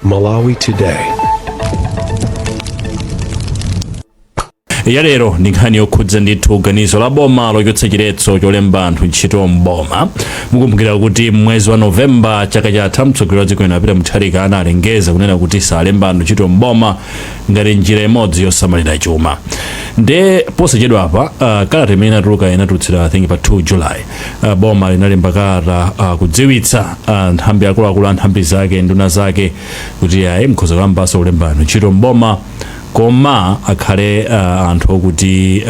Malawi Today. Ya lero ndi nkhani yokhudza ndithu ganizo la boma lochotsa chiletso cholemba anthu ntchito m'boma. Mukumbukira kuti mwezi wa Novemba chaka chatha, mtsogoleri wa dziko lino Peter Mutharika analengeza kunena kuti salemba anthu ntchito m'boma ngati njira imodzi yosamalira chuma. Nde posachedwa apa, kalata imene inatuluka, inatulutsidwa I think pa 2 July, boma linalemba kalata kudziwitsa nthambi, akuluakulu a nthambi zake, nduna zake, kuti ayi, mukhoza kuyambanso kulemba anthu ntchito m'boma, koma akhale anthu okuti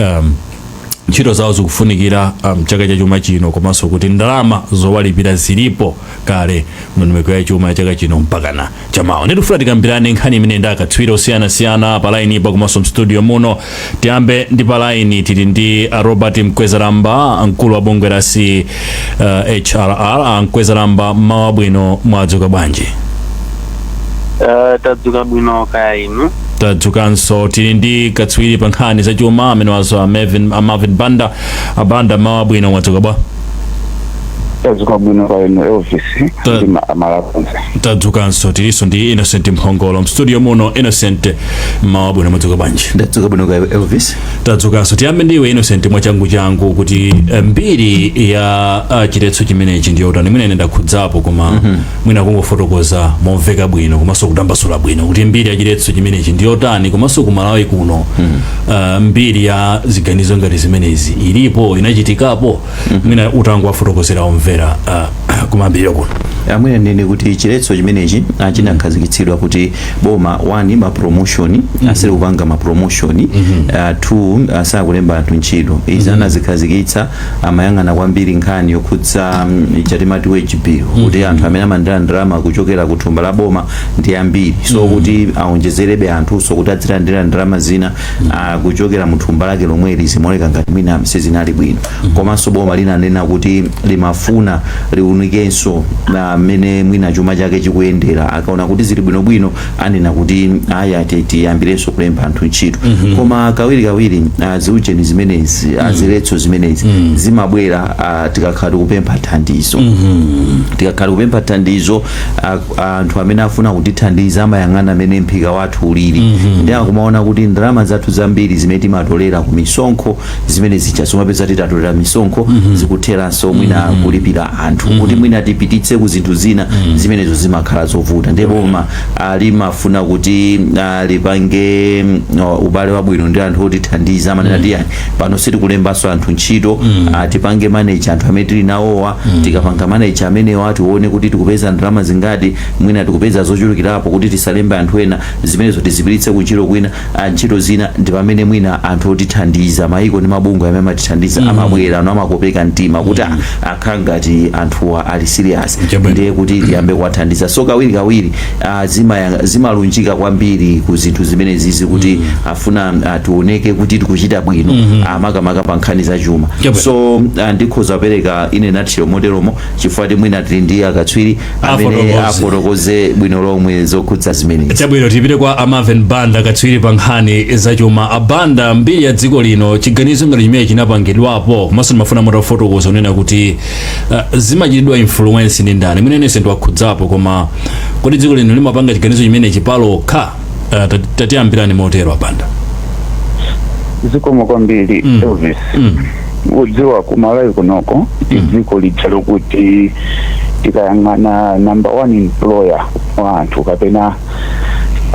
ntchito zawo zikufunikira mchaka cha chuma chino, komanso kuti ndalama zowalipira zilipo kale ndondomeko ya chuma ya chaka chino mpakana chamawa. Ndikufuna tikambirane nkhani imene ndi akatswiri osiyanasiyana pa line pa komanso mstudio muno. Tiyambe ndi pa line, tili ndi Robert Mkwezalamba, mkulu wa bungwe la CHRR. Mkwezalamba, mmawa bwino, mwadzuka bwanji? Tadzuka bwino, kaya inu? Tadzukanso. Tili ndi katswiri pa nkhani zachuma amene wazo a Marvin Banda. Abanda, mmawa bwino, mwadzuka bwa? Tadzuka bwino, kaya inu Elvis ndi Amalawi onse? Tadzukanso. Tilinso ndi Innocent Mphongolo mstudio muno. Innocent, mmawa bwino, mwadzuka bwanji? Ndadzuka bwino, kaya Elvis? Tadzukanso. Tiyambe ndiwe Innocent mwachangu changu kuti mbiri ya chiletso chimenechi ndi yotani? Mwina ine ndakhudzapo, koma mwina kungofotokoza momveka bwino komanso kutambasula bwino kuti mbiri ya chiletso chimenechi ndi yotani, komanso ku Malawi kuno mbiri ya ziganizo ngati zimenezi ilipo, inachitikapo? Mwina utangowafotokozera omvera kumayambiriro kuno. Amwene, ndine kuti chiletso chimenechi chinakhazikitsidwa kuti boma, 1, ma promotion, asiri kupanga ma promotion, 2, asakulemba anthu ntchito. Izi anazikhazikitsa, amayang'ana kwambiri nkhani yokhudza chatimati wage bill, kuti anthu amene amalandira ndalama kuchokera ku thumba la boma ndi ambiri, so kuti aonjezerebe anthuso kuti azilandira ndalama zina kuchokera mu thumba lake lomweli, zimaoneka ngati mwina sizinali bwino. Komanso boma linanena kuti limafuna liunikenso na mmene mwina chuma chake chikuyendera. Akaona kuti zili bwinobwino, anena kuti aya, tiyambirenso kulemba anthu ntchito. Koma kawirikawiri ziujeni zimenezi, ziletso zimenezi zimabwera tikakhala tikupempha thandizo. Tikakhala tikupempha thandizo, anthu amene afuna kutithandiza amayang'ana amene mphika wathu ulili, ndi akumaona kuti ndalama zathu zambiri zimene timatolera ku misonkho, zimene zija zomapeza titatolera misonkho, zikutheranso mwina kulipira anthu. Kuti mwina tipititse ku zinthu zina, zimenezo zimakhala zovuta. Ndipo boma limafuna kuti lipange ubale wabwino ndi anthu otithandiza. Amanena tiyani, pano sitikulembanso anthu ntchito, tipange manage anthu amene tili nawowa. Tikapanga manage amenewa, tione kuti tikupeza ndalama zingati, mwina tikupeza zochulukirapo kuti tisalembe anthu ena, zimenezo tizipititse kuntchito kwina, ntchito zina. Ndi pamene mwina anthu otithandiza, maiko ndi mabungwe amene amatithandiza, amabwera ano, amakopeka mtima kuti akhala ngati anthuwa ali serious, Chabwino. ndiye kuti tiyambe kuwathandiza. So kawirikawiri zimalunjika kwambiri ku zinthu zimenezizi, kuti afuna tioneke kuti tikuchita bwino, makamaka pa nkhani za chuma. Chabwino. So ndikhoza kupereka in a nutshell moteromo, chifukwa mwina tili ndi akatswiri amene Afotokoze. afotokoze bwino lomwe zokhudza zimenezi. Chabwino, tipite kwa a Marvin Banda, katswiri pa nkhani zachuma. Abanda, mbiri ya dziko lino, chiganizo ngati chimene chinapangidwapo, komanso ndimafuna mutafotokoza kunena kuti zimachitidwa influence ndi ndani? Mwina inense ndiwakhudzapo, koma kodi dziko lino limapanga chiganizo chimenechi palokha? Tatiyambirani motero, Abanda. Zikomo kwambiri, Elvis. Udziwa, ku Malawi kunoko ndi dziko lija lokuti tikayang'ana number one employer wa anthu, kapena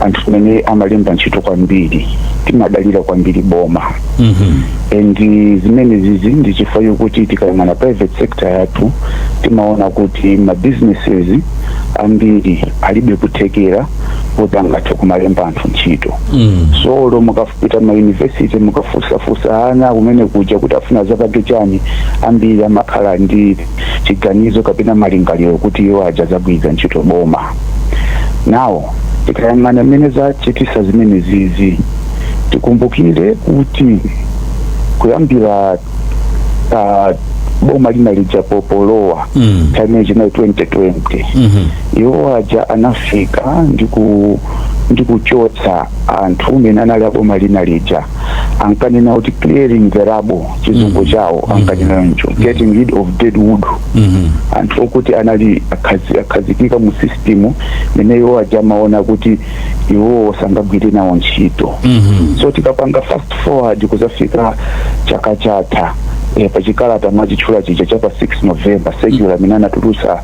anthu amene amalemba ntchito kwambiri, timadalira kwambiri boma. And zimene zizi ndi chifukwa chokuti tikayang'ana private sector yathu, timaona kuti ma businesses ambiri alibe kuthekera kuti angathe kumalemba anthu ntchito. So olo mukapita ma university, mukafusafusa ana kumene kuja kuti afuna zapange chani, ambiri amakhala ndi chiganizo kapena malingaliro kuti iwo aja zagwiritsa ntchito boma. Nawo tikayang'ana mmene zachitisa zimene zizi, tikumbukire kuti kuyambira boma lina lija popolowa, nthawi imene chinali 2020, iwo aja anafika ndi Ndi kuchotsa anthu mene anali aboma lina lija, ankanena kuti clearing the rubble, chizungu chawo ankanena ncho getting rid of dead wood, anthu okuti anali akhazikika mu system mene iwo aja amaona kuti iwowo sangagwire nawo ntchito. So tikapanga fast forward kuzafika chaka chatha, pachikalata mwachitchula chija cha pa 6 November, circular imene anatulutsa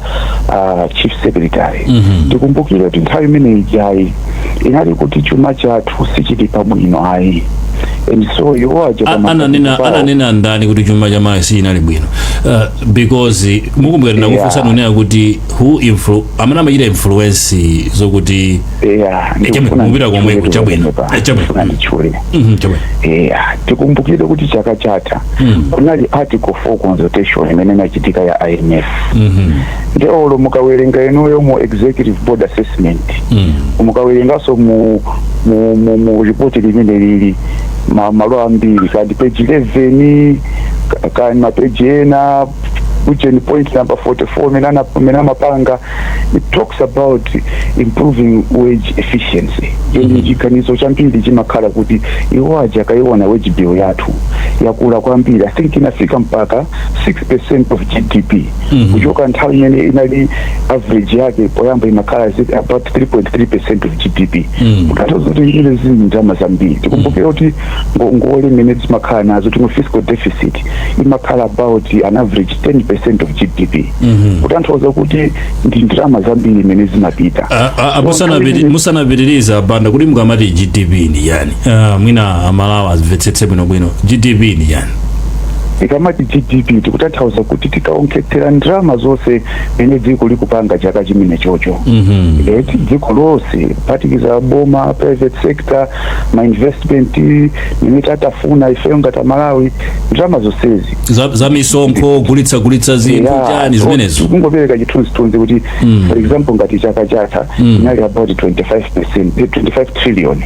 chief secretary, tikumbukire kuti nthawi imene ijayi inali kuti chuma chathu sichili pabwino ayi, and so iwo aja Ananena, ananena ndani kuti chuma cha Malawi sichinali bwino? Because mukumbukira tinakufunsa nunena kuti who amene amachita influence zokuti Ndikufuna mupita komweko, nditchule. Chabwino. Pamenepa. Chabwino. Ndikufuna nditchule. Chabwino. Yeah, tikumbukire kuti chaka chatha kunali Article 4 consultation imene inachitika ya IMF. Ndi olo mukawerenga inuyo mu executive board assessment, mukawerenganso mu report limene lili malo ambiri, kandi page 11, kandi mapeji ena, ujeni point number 44 mene amapanga, it talks about improving wage efficiency. Eni chiganizo chambiri chimakhala kuti iwo aja akaiona wage bill yathu yakula kwambiri, I think inafika mpaka 6% of GDP, kuchoka nthawi imene inali average yake poyamba imakhala about 3.3% of GDP, kutanthauza kuti imene zili ndalama zambiri. Tikumbukire kuti ngongole imene zimakhala nazo timwe fiscal deficit imakhala about an average 10% of GDP, kutanthauza kuti ndi ndalama zambiri imene zimapita. Ah, ah, musanapitiriza, Banda, kuti mukamati GDP ndi yani? Mwina Amalawi azimvetsetse bwinobwino, GDP ndi yani? Tikamati GDP tikutanthauza kuti tikaonkhetsera ndalama zonse mene dziko likupanga chaka chimene chocho, eti dziko lonse kuphatikiza boma, private sector, ma investment mene tatafuna ifeyo ngati Amalawi, ndalama zonsezi. Za misonkho, gulitsa zinthu, chani zimenezo. Kungopereka chithunzithunzi kuti for example ngati chaka chatha inali about 25%, 25 trillion.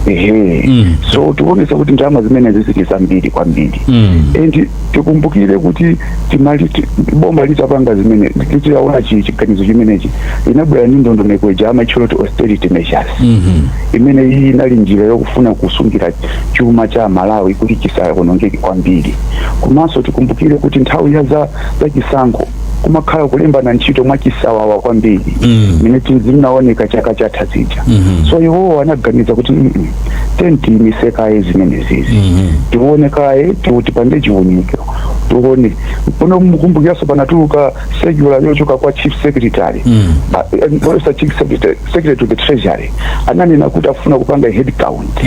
Ehe. So tikuonesa kuti ndalama zimenezi zili zambiri kwambiri. And tikumbukire kuti timali boma litapanga zimene titaona chiganizo chimenechi, inabwera ndi ndondomeko ija amatchula kuti austerity measures, imene iyi inali njira yokufuna kusungira chuma cha Malawi kuti chisaonongeke kwambiri. Komanso tikumbukire kuti nthawi ya za chisankho kumakhala kulembana ntchito mwachisawawa kwambiri, mene zinaoneka chaka chatha zija. So iwowo anaganiza kuti tentiyimise kaye zimenezizi, tione kaye, tipange chiwunikiro, tione kuno. Mukumbukiranso panatuluka circular yochoka kwa chief secretary, chief secretary to the treasury, ananena kuti afuna kupanga head count.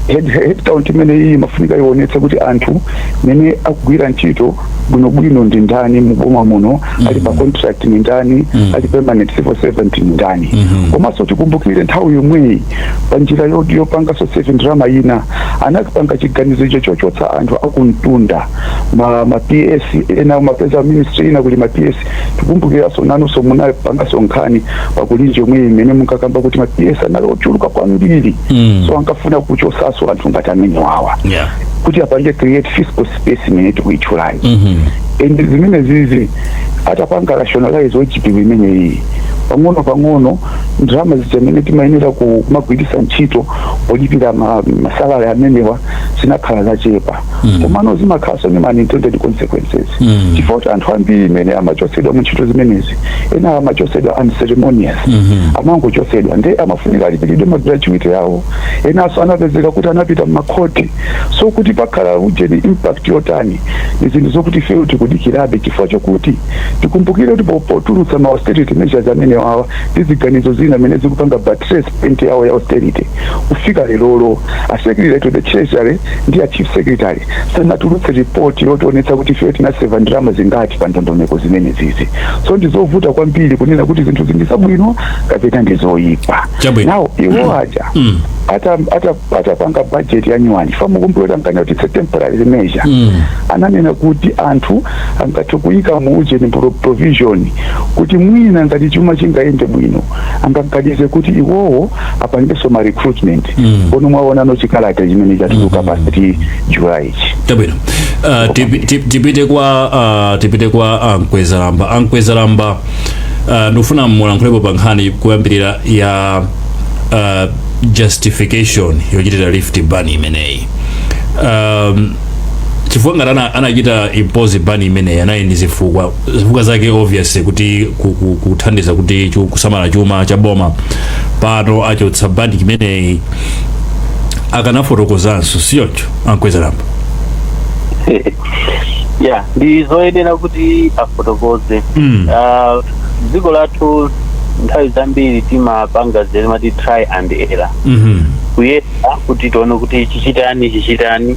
Head count imene iyi mafunika ionetse kuti anthu mene akugwira ntchito bwinobwino ndi ndani muboma muno, ali pa contract ni ndani, ali permanent civil servant ni ndani. Komanso tikumbukire nthawi yomweyi pa njira yopanganso save ndalama ina, anapanga chiganizo icho chochotsa anthu akumtunda, ma PS ena, mapeza ministry ina kuli ma PS. Tikumbukiranso nanunso munapanganso nkhani pakulinji yomweyi imene munkakamba kuti ma PS anali ochuluka kwambiri. So ankafuna kuchosaso anthu ngati amene wawa kuti apange create fiscal space imene tikuitchulayi. And zimene zizi atapanga rationalize wage bill imeneyi pang'ono pang'ono, ndalama zija timayenera kumagwiritsa ntchito polipira ma salary amenewa zinakhala zachepa. Komano zimakhalanso ndi unintended consequences, chifukwa kuti anthu ambiri imene amachotsedwa mu ntchito zimenezi, ena amachotsedwa unceremonious, amangochotsedwa, nde amafunika alipiridwe ma gratuity yawo. Enanso anapezeka kuti anapita mmakhoti. So kuti pakhala ujeni impact yotani ni zinthu zokuti ifeyo tikudikirabe, chifukwa chokuti tikumbukire kuti potulutsa ma austerity measures amene awa ndi ziganizo zina amene zikupanga buttress point yawo ya austerity, kufika lerolo a secretary to the treasury ndi a chief secretary sanatulutse report yotionetsa kuti ifeyo tinaseva ndalama zingati pa ndondomeko zimene zizi. So ndizovuta kwambiri kunena kuti zinthu zindi zabwino kapena ndizoyipa. Chabwino. Now iwo aja atapanga budget ya nyuwani, famukumbukira nkanya kuti it's a temporary measure, ananena kuti anthu angathe kuyika mu ujeni provision kuti mwina ngati chuma chingayende bwino angaganize kuti iwowo apangenso ma recruitment. Kono mwaonano chikalata chimene chatuluka pa 3 July ichi. Chabwino. Tipite kwa Ankwezalamba. Ankwezalamba, ndikufuna mulankhulepo pa nkhani kuyambirira ya Justification yochitira lift ban imeneyi, chifukwa ngati anachita impose ban imeneyi, anali ndi zifukwa. Zifukwa zake obviously kuti kuthandiza kuti kusamala chuma cha boma. Pano achotsa ban imeneyi, akanafotokozanso, sichoncho, Ankwezalamba? Ya, ndi zoyenera kuti afotokoze. Dziko lathu nthawi zambiri timapanga zimati try and error, kuyesa kuti tione kuti chichitani chichitani.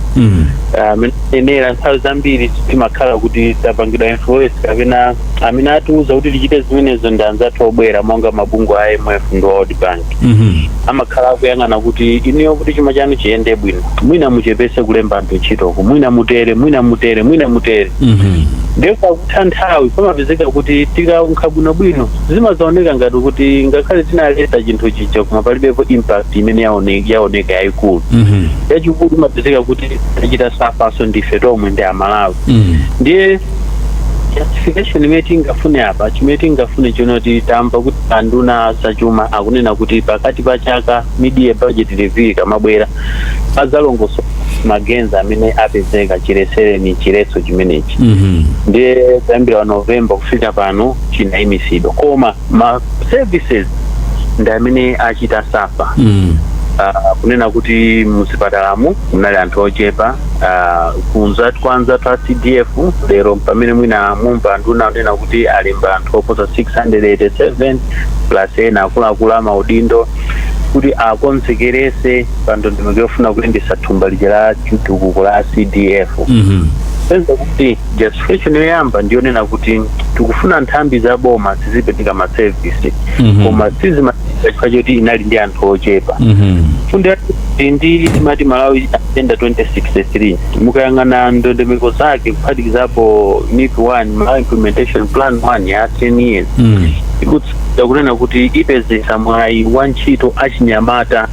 Enera nthawi zambiri timakhala kuti tapangidwa influence kapena amene atiuza kuti tichite zimenezo ndi anzathu obwera, monga mabungwe a IMF ndi World Bank. Amakhala akuyang'ana kuti inuyo, kuti chuma chanu chiyende bwino, mwina muchepese kulemba anthu ntchitoko, mwina mutere, mwina mutere, mwina mutere. Ndiye pakutha nthawi pamapezeka kuti tikankha bwinobwino, zimazaoneka ngati kuti ngakhale tinaletsa chinthu chija, koma palibepo impact imene yaoneka yayikulu. Yachikulu imapezeka kuti tachita suffer nso ndife tomwe, ndi Amalawi. Ndiye justification imene tingafune apa, chimene tingafune chonoti, tamva kuti anduna zachuma akunena kuti pakati pa chaka, mid-year budget review ikamabwera, adzalongosola ma gains amene apezeka chilesereni chiletso chimenechi. Ndiye kuyambira wa November kufika pano chinayimisidwa, koma ma services ndi amene achita suffer. Kunena kuti muzipatalamu munali anthu ochepa, kunzatu kwanza a CDF. Lero pamene mwina mumva nduna kunena kuti alemba anthu oposa 687 plus ena akuluakulu amaudindo kuti akonzekerese pa ndondomeko yofuna kuyendesa thumba lija la chitukuko la CDF. Peza kuti justification yoyamba ndiyonena kuti tikufuna nthambi za boma zizipereka ma service, koma sizimachitika chifukwa choti inali ndi anthu ochepa. Fundo ndi timati Malawi Agenda 2063, mukayang'ana ndondomeko zake, kuphatikizapo MIP 1, Malawi Implementation Plan 1 ya 10 years, ikutsika kunena kuti ipezesa mwayi wa ntchito achinyamata,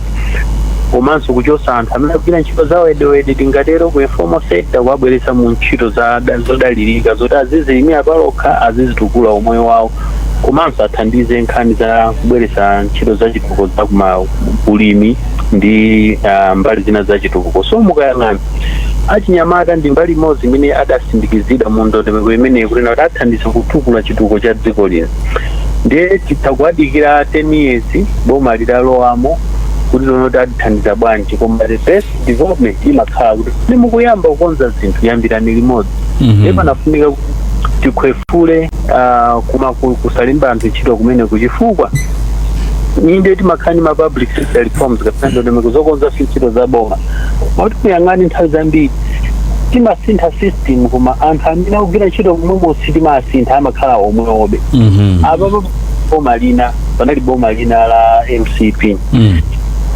komanso kuchosa anthu amene akugwira ntchito zawo wedewede, tingatero, ku informal sector, kuwabweretsa mu ntchito zodalirika zoti azizilimira palokha, azizitukula umoyo wawo, komanso athandize nkhani za kubweretsa ntchito za chitukuko za kuma ulimi ndi mbali zina za chitukuko. So mukayang'ana, achinyamata ndi mbali imodzi imene adasindikizidwa mu ndondomeko imeneyi kunena kuti athandiza kutukula chitukuko cha dziko lino. Ndiye titha kuwadikira 10 years boma litalowamo kuti tione kuti atithandiza bwanji, koma the best development imakhala kuti nimukuyamba kukonza zinthu, yambirani limodzi. Ndiye panafunika kuti tikhwefule kusalemba anthu ntchito kumene, kuchifukwa inde timakhala ndi ma public sector reforms kapena ndondomeko zokonza ntchito za boma, mauti muyang'ane nthawi zambiri timasintha system, koma anthu amene akugwira ntchito momwemo sitimasintha, amakhala omweobe. Apapo boma lina, panali boma lina la MCP,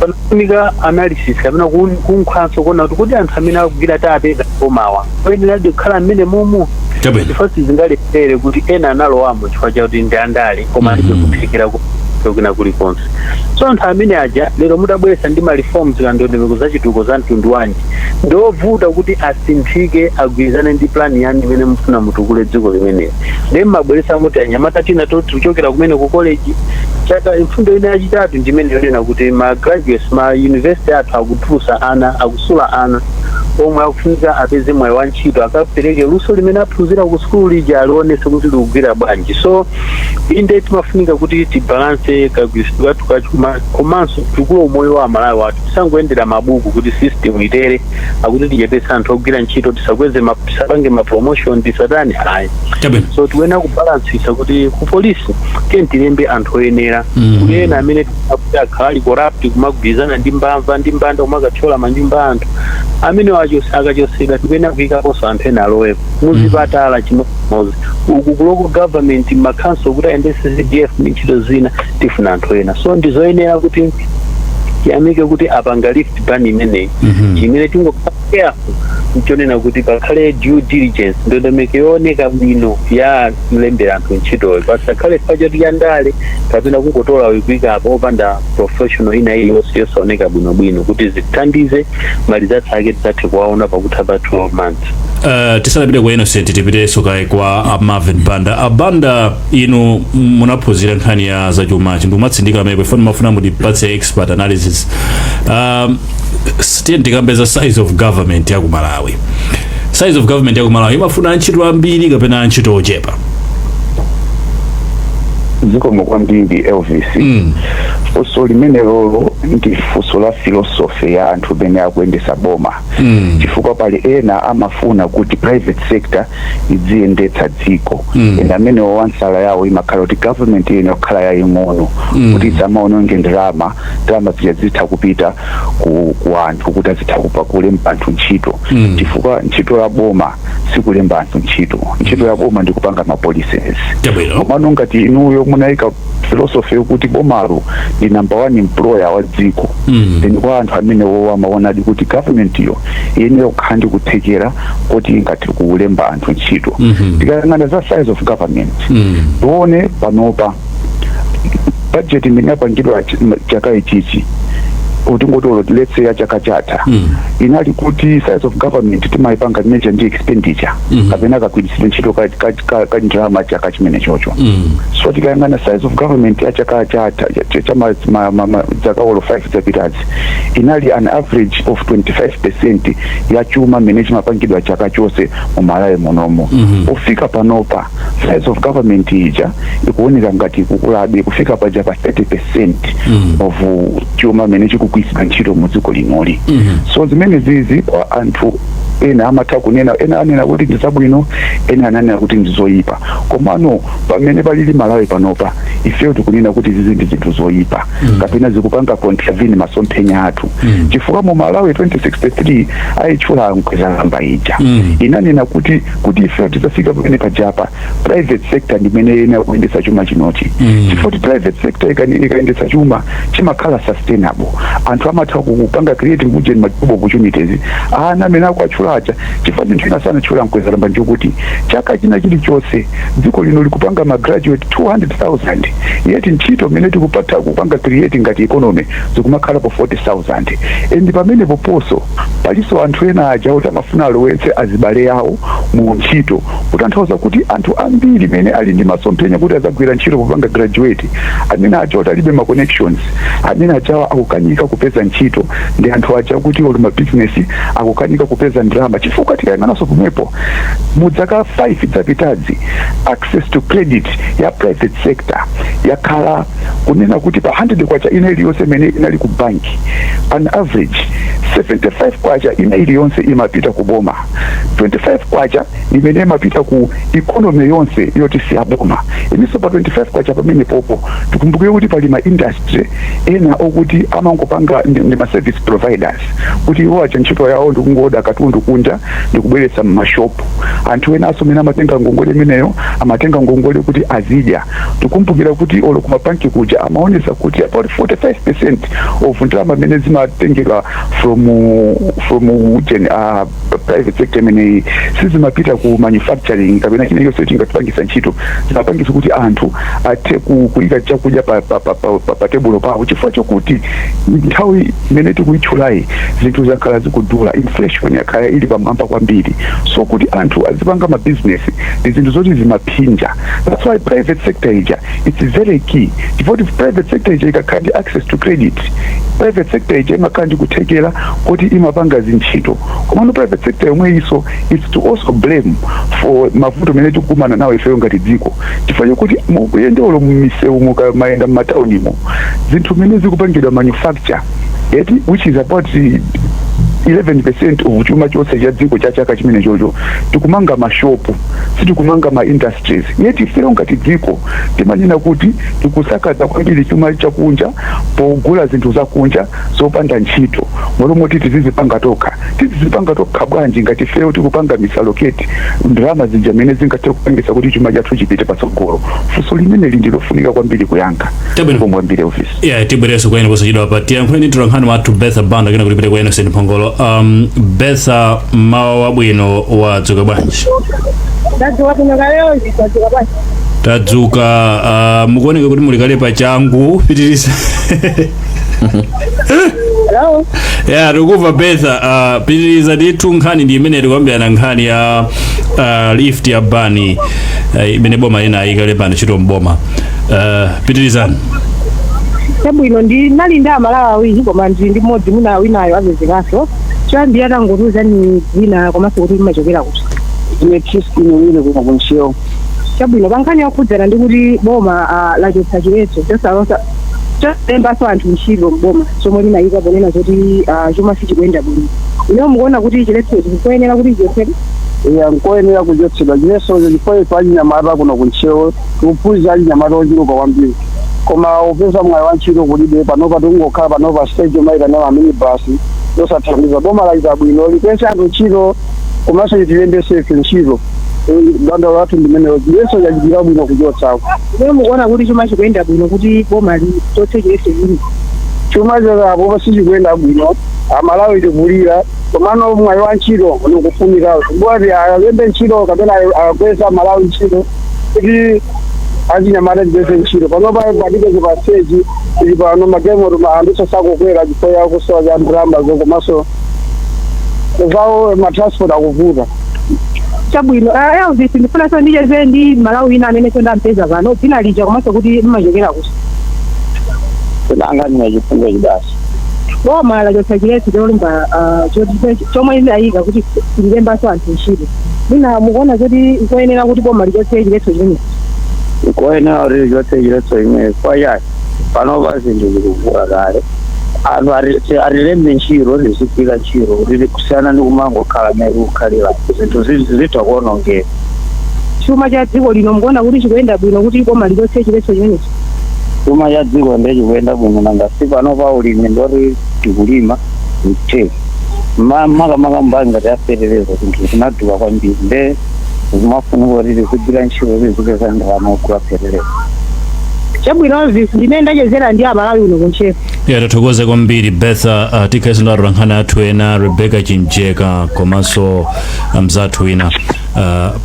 panafunika analysis kapena kunkhwanso kuona kuti kuti anthu amene akugwira tapeza bomawa oyeneradi kukhala mmene mumu, chifukwa sizingalephere kuti ena analowamo chifukwa chakuti ndi andale, koma alibe kuthekera kwina kulikonse. So anthu amene aja lero mutabweretsa ndi ma reforms ka ndondomeko za chitukuko za mtundu wanji, ndiovuta kuti asinthike, agwirizane ndi plan yanu imene mufuna mutukule dziko limeneli. Ndiye mmabweretsa muti anyamata tina tikuchokera kumene ku college chaka. Mfundo ina yachitatu ndimene yonena kuti ma graduates, ma university athu akutulusa ana, akusula ana omwe akufunika apeze mwayi wa ntchito, akapereke luso limene aphunzira ku sukulu lija, alionese kuti likugwira bwanji. So inde timafunika kuti tibalance kagwiritsidwe kathu kachuma komanso tukule umoyo wa Amalawi wathu. Tisangoyendera mabuku kuti system itere, akuti tichepetse anthu ogwira ntchito, tisakweze tisapange ma promotion, tisatani, ayi. So tikuyenera kubalansisa kuti ku polisi tiye tilembe anthu oyenera. Kuli ena amene akuti akhala ali corrupt, kumagwirizana ndi mbamva ndi mbanda, kumakathyola manyumba anthu amene akachosedwa, tikuyenera kuyikaponso anthu ena alowepo. Muzipatala chimodzimodzi, uku ku local government, ma council, kuti ayendese CDF ndi ntchito zina, tifuna anthu ena. So ndizoyenera kuti tiyamike kuti apanga lift ban imeneyi. Chimene tingokhala careful nchonena kuti pakhale due diligence, ndondomeko yooneka bwino ya mlembera anthu ntchitoyo, pasakhale chifukwa choti yandale kapena kungotola kuyikapo opanda professional ina iliyonse yosaoneka bwinobwino, kuti zithandize mali zathu ake tidzathe kuwaona pakutha pa 12 months. Tisanapite kwa Innocent, tipitenso kaye kwa a Marvin Banda. Abanda, inu munaphunzira nkhani ya zachumachi, ndikumatsindika amepo ifoni mafuna mutipatse expert analysis. Tiye tikambe za size of government ya ku Malawi. Size of government ya ku Malawi imafuna antchito ambiri kapena antchito ochepa? Zikomo kwambiri, Elvis. Funso limene lolo ndi funso la philosophy ya anthu amene akuyendesa boma, chifukwa pali ena amafuna kuti private sector idziyendetsa dziko, ena amene wansala yawo imakhala kuti government ine kukhala yaying'ono, kuti isamaononge ndalama. Ndalama zija zitha kupita ku anthu kuti azitha kulemba anthu ntchito, chifukwa ntchito ya boma sikulemba anthu ntchito. Ntchito ya boma ndi kupanga ma policies. Komano ngati inuyo munayika philosophy yokuti bomalo ndi number one employer wa dziko, then kwa anthu amene wowo amaonadi kuti government iyo iyenera kukhala ndi kuthekera kuti ingathe kulemba anthu ntchito. Tikayang'ana za size of government, tione panopa budget imene yapangidwa chaka ichichi, utingoti olo, let's say ya chaka chatha, inali kuti size of government timayipanga measure ndi expenditure kapena kagwiritsidwe ntchito ka ndalama chaka chimene chocho. So tikayang'ana size of government ya chaka chatha, cha zaka olo 5 zapitazi, inali an average of 25% ya chuma mmene chimapangidwa chaka chonse mu Malawi munomo. Kufika panopa size of government ija ikuoneka ngati kukulabe kufika paja pa 30% of chuma mmene chikugwiritsidwa ntchito mu dziko linoli. So zimene zizi kwa anthu ena amatha kunena, ena anena kuti ndi zabwino, ena ananena kuti ndi zoyipa. Komano pamene palili Malawi panopa, ifeyo tikunena kuti zizi ndi zinthu zoyipa kapena zikupanga contravene masomphenya athu, chifukwa mu Malawi 2063 ayitchula Mkwezalamba ija, inanena kuti ifeyo tidzafika pamene pajapa, private sector ndimene ina kuyendetsa chuma chinochi, chifukwa kuti private sector ikayendetsa chuma chimakhala sustainable. Anthu amatha kupanga creating ujeni ma job opportunities, ana amene akuatchula aja. Chifukwa chinthu ina sanatchula Mkwezalamba nchokuti chaka china chilichonse dziko lino likupanga ma graduate 200,000, yet ntchito imene tikupatha kupanga create ngati economy zikumakhalapo 40,000. And pamene poposo palinso anthu ena aja kuti amafuna alowetse azibale awo mu ntchito, kutanthauza kuti anthu ambiri mene ali ndi masomphenya kuti azagwira ntchito popanga graduate, amene aja kuti alibe ma connections, amene ajawa akukanika kupeza ntchito, ndi anthu aja kuti oli ma business akukanika kupeza ndalama. Chifukwa tikayang'ananso pomwepo mu zaka 5 zapitazi, access to credit ya private sector yakhala kunena kuti pa 100 kwacha ina iliyonse imene inali ku banki, on average 75 kwacha ina iliyonse imapita ku boma, 25 kwacha imene imapita ku economy yonse yoti si aboma. Ininso pa 25 kwacha pamene popo tikumbukire kuti pali ma industry ena okuti amangopanga ndi ma service providers, kuti iwo acha ntchito yawo ndikungoda katundu kunja ndikubweretsa mmashopu. Anthu enanso amene amatenga ngongole imeneyo amatenga ngongole kuti azidya. Tikumbukira kuti olo kumabanki kuja amaonesa kuti about 45% of ndalama amene zimatengedwa from private sector imeneyi sizimapita ku manufacturing kapena china chonse chingatipangisa ntchito, zimapangisa kuti anthu athe kuyika chakudya pa tebulo pawo, chifukwa chokuti nthawi imene tikuyitchulayi zinthu zakhala zikudula, inflation yakhala ili pamwamba kwambiri. So kuti anthu azipanga mabizinesi ndi zinthu zoti zimaphinja. That's why private sector ija, it's very key, chifukwa kuti private sector ija ikakhala ndi access to credit, private sector ija imakhala ndi kuthekera kuti imapanga zintchito. Komano private sector yomwe iso, it's to also blame for mavuto amene tikukumana nawo ifeyo ngati dziko, chifukwa chokuti mukuyendewolo mumisewu, mukamayenda mumataunimo, zinthu zimene zikupangidwa manufacture eti, which is about 11% of chuma chonse cha dziko cha chaka chimene chocho, tikumanga mashopu, sitikumanga ma industries. Yet ifeyo ngati dziko timanena kuti tikusakaza kwambiri chuma chakunja pogula zinthu zakunja zopanda ntchito, m'malo moti tizizipanga tokha. Tizizipanga tokha bwanji ngati ifeyo tikupanga misallocate ndalama zija mene zingathe kupangisa kuti chuma chathu chipite patsogolo? Funso limeneli ndilofunika kwambiri kuyankha. Chabwino. Kwambiri, Elvis. Yeah, tibwereso kwa ine posachedwa pa. Tiyankhuleni tolankhani wathu Betha Banda, kena kulipita kwa Innocent Mphongolo. Betha, mawa wabwino, wadzuka bwanji? Ndadzuka bwino kalero, ndadzuka bwanji? Tadzuka. Mukuoneka kuti muli kale pa changu, pitiriza. Hello. Ya, tikuva Betha. Pitiriza ndithu. Nkhani ndi imene tikuyambirana, nkhani ya lift ya ban imene boma ina ikalemba ntchito mboma. Pitirizani. Chabwino, ndi nali ndi Amalawi awiri, koma ndili ndi mmodzi, mwina winayo apezekanso. Choyambira tangotiuzani dzina komanso kuti mumachokera kuti. Ine Christine Wile, kuno ku Ntcheu. Chabwino, pa nkhani yokhudzana ndi kuti boma lachotsa chiletso chosalosa cholembanso anthu ntchito mboma chomwe linayika ponena zoti chuma sichikuyenda bwino, ino mukuona kuti chiletsochi chikuyenera kuti chichotsedwe? Iya, nkoyenera kuchotsedwa chiletsocho chifukwa ife achinyamata kuno ku Ntcheu tikuphunzira, achinyamata ochuluka kwambiri, koma upeza mwayi wa ntchito kulibe. Panopa tikungokhala panopa stage omayitanira minibus yosathandiza. Boma lachita bwino, lipese anthu ntchito komanso tilembese ife ntchito. Dandaulo lathu ndimeneyo, chiletso chachitira bwino kuchotsako. Ino mukuona kuti chuma chikuyenda bwino kuti boma lichotse chiletso chini? Chuma chakapo sichikuyenda bwino, Amalawi tikulira, komano mwayi wa ntchito nikufunika kuti alembe ntchito kapena akweza Amalawi ntchito kuti achinyamata tipeze ntchito. Panopa patipeze pa stage ili pano magalimoto anthu sakukwera chifukwa cha kusowa cha ndalama, komanso zawo ma transport akuvuta. Chabwino, Elvis, ndifunanso ndicheze ndi Malawi ina amene ndampeza pano. Dzina lija komanso kuti mmachokera kuti. Kulanga ndine Chifundo Chidasi. Boma lachotsa chiletso cholemba chomwe linayika kuti lilembanso anthu ntchito. Mwina mukuona kuti nkoyenera kuti boma lichotse chiletso chimenechi? Nkoyenera kuti lichotse chiletso chimene kwachani, panopa zinthu zikuvula kale. Anthu atilembe ntchito, tizigwira ntchito kuti kusiyana ndi kumangokhala naye kukhalira zinthu zitha kuonongeka. Chuma cha dziko lino mukuona kuti chikuyenda bwino kuti boma lichotse chiletso chimenechi? Chuma cha dziko ndiye chikuyenda bwino, nanga si panopa ulimi ndoti tikulima mtheka, makamaka mbali ngati afetereza zinthu zinadula kwambiri, nde zimafunika kuti tizigwira ntchito tizipeza ndalama kugula fetereza. Chabwino Elvis, ndimene ndachezera ndi Amalawi uno ku Ntcheu. Ya, tathokoze kwambiri Betha. Tikhalenso ndi atolankhani athu ena, Rebecca Chinjeka komanso mzathu wina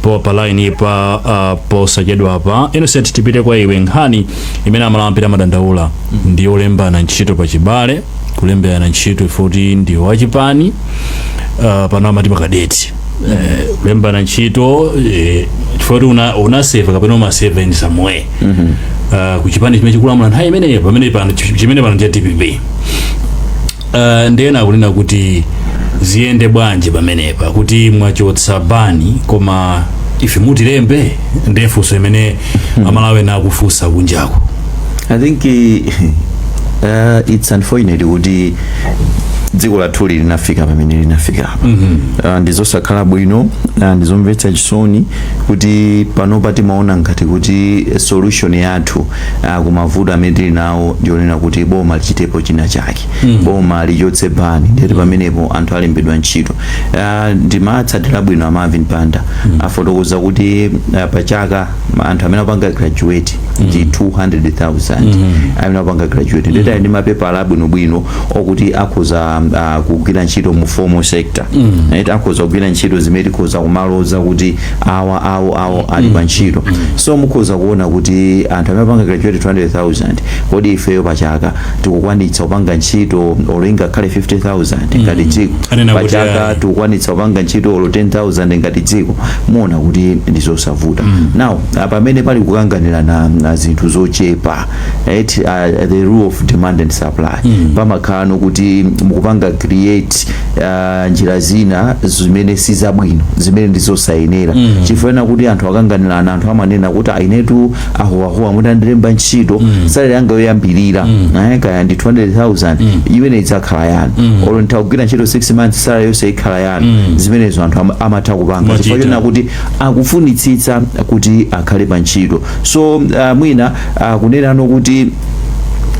po pa line pa posachedwapa. Innocent, tipite kwa iwe. Nkhani imene Amalawi ambiri amadandaula ndi yolembana ntchito pachibale, kulemberana ntchito ifoti ndi wachipani, pano amati makadeti, kulembana ntchito chifukwa kuti una serve kapena uma serve in some way kuchipani chimene chikulamula nthawi imeneyo, pamene pano chimene pano cha DPP. Ndiyena akunena kuti ziyende bwanji pamenepa kuti mwachotsa ban koma ife mutilembe? Ndiye funso imene Amalawi ena akufunsa kunjako. I think it's unfortunate kuti dziko lathuli linafika pamene linafika apa. Ndizosakhala bwino, ndizomvetsa chisoni kuti panopa timaona ngati kuti solution yathu kumavuto amene tili nawo ndionena kuti boma lichitepo china chake, boma lichotse ban, ndiyeti pamenepo anthu alembedwa ntchito. Ndimatsatira bwino a Marvin Panda, afotokoza kuti pachaka anthu amene apanga graduate ndi 200,000 amene apanga graduate, ndeti ali ndi mapepala abwinobwino okuti akhoza kugwira ntchito mu formal sector, right? Akhoza kugwira ntchito zimene tikhoza kumaloza kuti awa awo awo ali pa ntchito. So mukhoza kuona kuti anthu amene apanga graduate 200,000, kodi ifeyo pachaka tikukwanitsa kupanga ntchito olo ingakhale 50,000 ngati dziko? Anena kuti Pachaka ayi. tikukwanitsa kupanga ntchito olo 10,000 ngati dziko? Muona kuti ndizosavuta. Now pamene pali kukanganira na zinthu zochepa, right? The rule of demand and supply, pamakhala kuti mukupanga create njira zina zimene sizabwino, zimene ndizosayenera, chifukwa kuti anthu akanganirana, anthu amanena kuti ainetu ahuwahuwa mutandilemba ntchito, salary yanga yoyambirira kaya ndi 200,000, imene idzakhala yanu, olo nditha ntchito 6 months, salary yonse ikhala yanu. Zimenezo anthu amatha kupanga Machita. chifukwa chonena kuti akufunitsitsa kuti akhale pa ntchito. So mwina kunenano kuti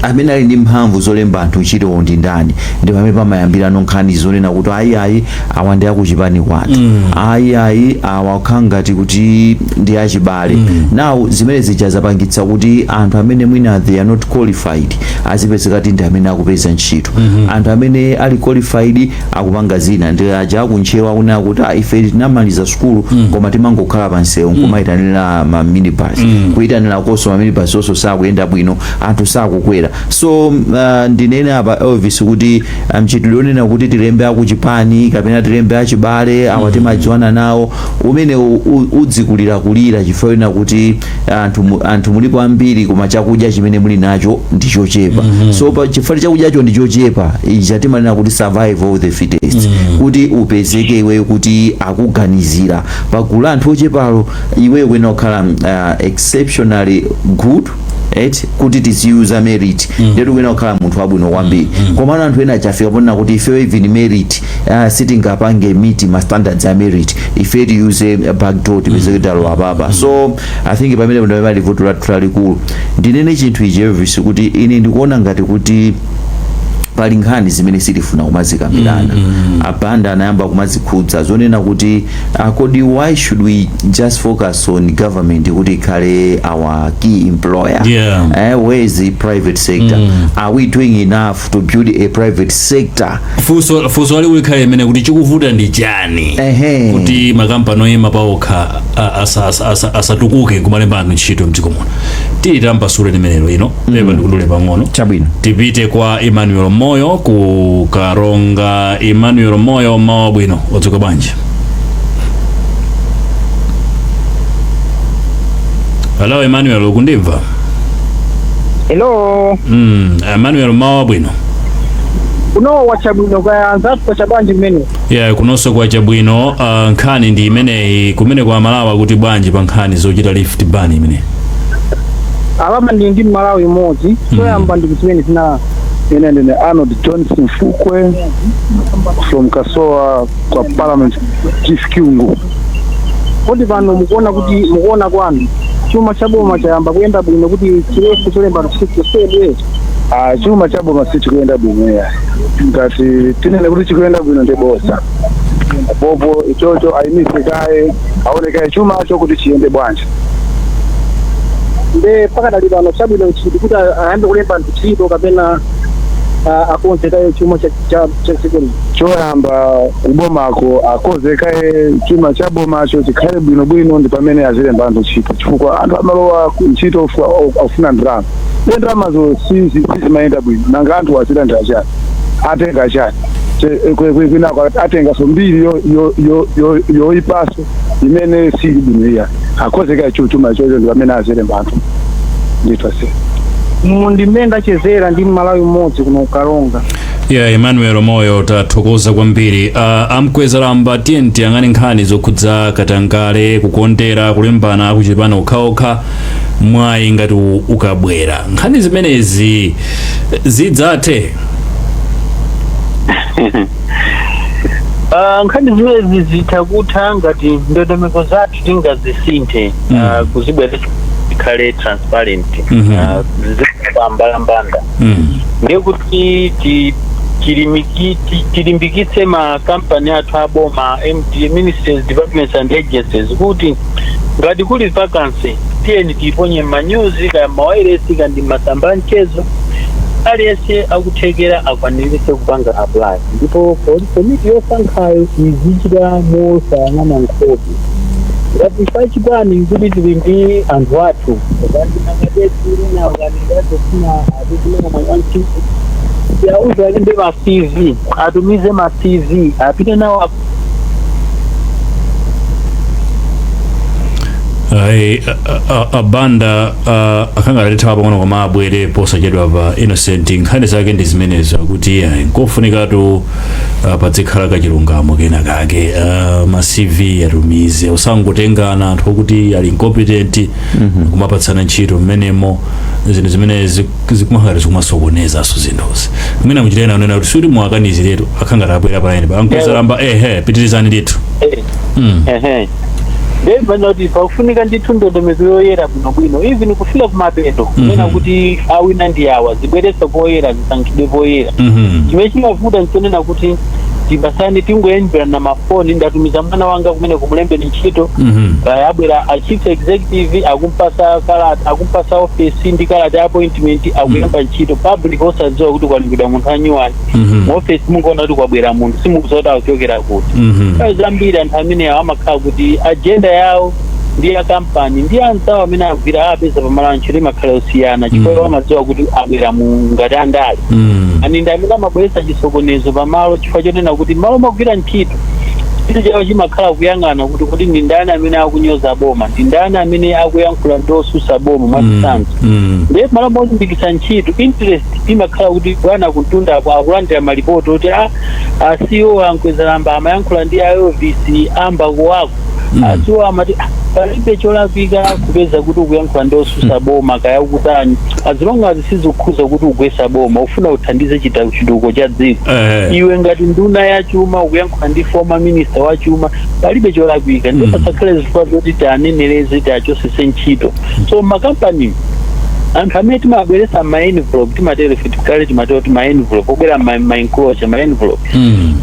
amene ali ndi mphamvu zolemba anthu ntchito ndi ndani, ndi pamene pamayambirano nkhani zonena kuti ayi ayi, awa ndi akuchipani kwathu, ayi ayi, awa kukhala ngati kuti ndi achibale. Now zimene zija zapangitsa kuti anthu amene mwina they are not qualified azipezeka kuti ndi amene akupeza ntchito, anthu amene ali qualified akupanga zina. Ndi aja aku Ntcheu akunena kuti, "Ah, ife tinamaliza sukulu koma timangokhala pa msewu nkumayitanira ma minibus, kuyitanira koso ma minibus onso sakuyenda bwino, anthu sakukwera." zikuyendera. So ndinene apa, Elvis, kuti mchitidwe onena kuti tilembe akuchipani kapena tilembe achibale awa timadziwana nawo, umene udzikulirakulira, chifukwa ena kuti anthu mulipo ambiri koma chakudya chimene muli nacho ndi chochepa. So pa chifukwa chakudyacho ndi chochepa, ija timanena kuti survival of the fittest, kuti upezeke iweyo kuti akuganizira pagulu la anthu ochepalo, iweyo kuyenera kukhala exceptionally good, right? Kuti tiziyuza merit, ndetu kuyenera kukhala munthu wabwino kwambiri. Komano anthu ena achafika ponena kuti ife even merit sitingapange meet ma standards a merit, ife tiyuze backdoor, tipezeke talowa apapa. So I think pamene pali vuto lathu lalikulu. Ndinene chinthu ichi, Elvis, kuti ine ndikuona ngati kuti pali nkhani zimene sitifuna kumazikambirana. Abanda anayamba kumazikhudza zonena kuti kodi why should we just focus on government kuti ikhale our key employer? Where is the private sector? Are we doing enough to build a private sector? Funso ali likhale imene kuti chikuvuta ndi chani kuti makampani oyima paokha asatukuke kumalemba anthu ntchito mdziko muno? Tili tampasule limenelo ino pepa ndikudule pang'ono. Chabwino. Tipite kwa Emmanuel Moyo ku Karonga. Emmanuel Moyo, mawa bwino, wadzuka bwanji? Hello Emmanuel, ukundimva? Hello. Emmanuel, mawa bwino. Kuno wachabwino, kaya anzathu kwacha bwanji mmene? Yeah, kunonso kwacha bwino. Nkhani ndi imeneyi kumene kwa Malawi kuti bwanji pa nkhani zochita lift ban imeneyi? Alama ndi Malawi imodzi. Choyamba ndi zimene zina Ine ndine Arnold Johnson Fukwe from Kasoa kwa Parliament Chief Kyungu. Kodi pano mukuona kuti, mukuona kwanu, chuma cha boma chayamba kuyenda bwino kuti chiletso cholemba chichotsedwe? Ah, chuma cha boma sichikuyenda bwino ya. Ngati tinene kuti chikuyenda bwino ndi bosa popo ichocho, ayimise kaye, aone kaye chumacho kuti chiyende bwanji. Nde pakadali pano chabwino nchiti, kuti ayambe kulemba anthu ntchito kapena akonze kaye chuma cha dziko lino? Choyamba kubomako akonze kaye chuma cha bomacho chikhale bwinobwino, ndi pamene azilemba anthu ntchito, chifukwa anthu amalowa ntchito afuna ndalama. Iye ndalamazo sizimayenda bwino. Nanga anthu azilandira chani? Atenga chani? Kwinako atengaso mbiri yoyipaso imene sili bwino. Iya, akonze kaye chuma chocho, ndi pamene azilemba anthu ndithu ase. Ndi mmene ndachezera ndi Mmalawi mmodzi kuno kuKaronga. Yeah, Emmanuel Moyo, tathokoza kwambiri. Amkwezalamba, tiye tiyang'ane nkhani zokhudza katangale, kukondera, kulembana akuchipani okhaokha. Mwayi ngati ukabwera, nkhani zimenezi zidzathe? Nkhani zimenezi zitha kutha ngati ndondomeko zathu tingazisinthe, kuzibweretsa zikhale transparent, zizikhala mbalambanda. Ndiye kuti tilimbikitse makampani athu aboma, MD, ministries, departments and agencies, kuti ngati kuli vacancy, tiyeni tiiponye m'manyuzi, kaya mawairesi, kandi masamba mchezo, aliyense akuthekera akwaniritse kupanga apply, ndipo komiti yosankhayo izichita mosayang'ana nkhope. Ngati pachipani kuti tili ndi anthu athu kandimakatesina atizimene mwayi wantchito, yauza alembe ma CV, atumize ma CV, apite nawo. Ayi, abanda akanga atithawa pang'ono, koma abwere posachedwa pa. Innocent, nkhani zake ndi zimenezo, akuti ayi, nkofunikatu padzikhala kachilungamo kena kake, ma CV atumize, usangotengana anthu okuti ali incompetent kumapatsana ntchito mmenemo. Zinthu zimene zikumakhala zikumasokonezaso zinthuzi. Mwina muchitena unena kuti suti muwakaniziretu. Akhangati abwera pa line pa Ankwezalamba. Ehe, pitirizani ndithu. Ehe, ndepano kuti pakufunika ndithu ndondomeko yoyera bwinobwino, even kufika kumapeto, kunena kuti awina ndi awa, zibweretsa poyera, zisankhidwe poyera. Chimene chimavuta nchonena kuti tipasani, tingoyembera mafoni, ndatumiza mwana wanga kumene kumulembeni ntchito. Kaya abwera a chief executive, akumpasa kalata, akumpasa office ndi kalata ya appointment, akuyamba ntchito, public osadziwa kuti kwalembedwa munthu anyuwani. Mu office mungoona kuti kwabwera munthu, simukudziwa kuti akuchokera kuti. Nthawi zambiri anthu amene awo amakhala kuti agenda yawo Ndi akampani ndi anzawo amene agwira apeza pamalo a ntchito imakhala yosiyana, chifukwa amadziwa kuti abwera mu ngati andale ani ndi amene amabweretsa chisokonezo pamalo, chifukwa chonena kuti malo magwira ntchito, chinthu chawo chimakhala kuyang'ana kuti kuti ndi ndani amene akunyoza boma, ndi ndani amene akuyankhula ndi osusa boma, mwachitsanzo. Ndiye malo molimbikitsa ntchito, interest imakhala kuti bwana kuntundako akulandira malipoti oti a CEO a Mkwezalamba amayankhula ndi a Elvis ambako wako. A CEO amati, "Ah, palibe cholakwika kupeza kuti ukuyankhula ndi osusa boma kaya ukutani, as long as sizikukhuza kuti ugwesa boma, ufuna uthandize chitukuko cha dziko." Iwe ngati nduna ya chuma ukuyankhula ndi former minister wa chuma, palibe cholakwika. Ndipo pasakhale zifukwa zoti tianenereze, tiachosese ntchito. So makampani, anthu amene timabweretsa ma envelope, timatero ife kale, timatero kuti ma envelope obwera ma enclosure, ma envelope,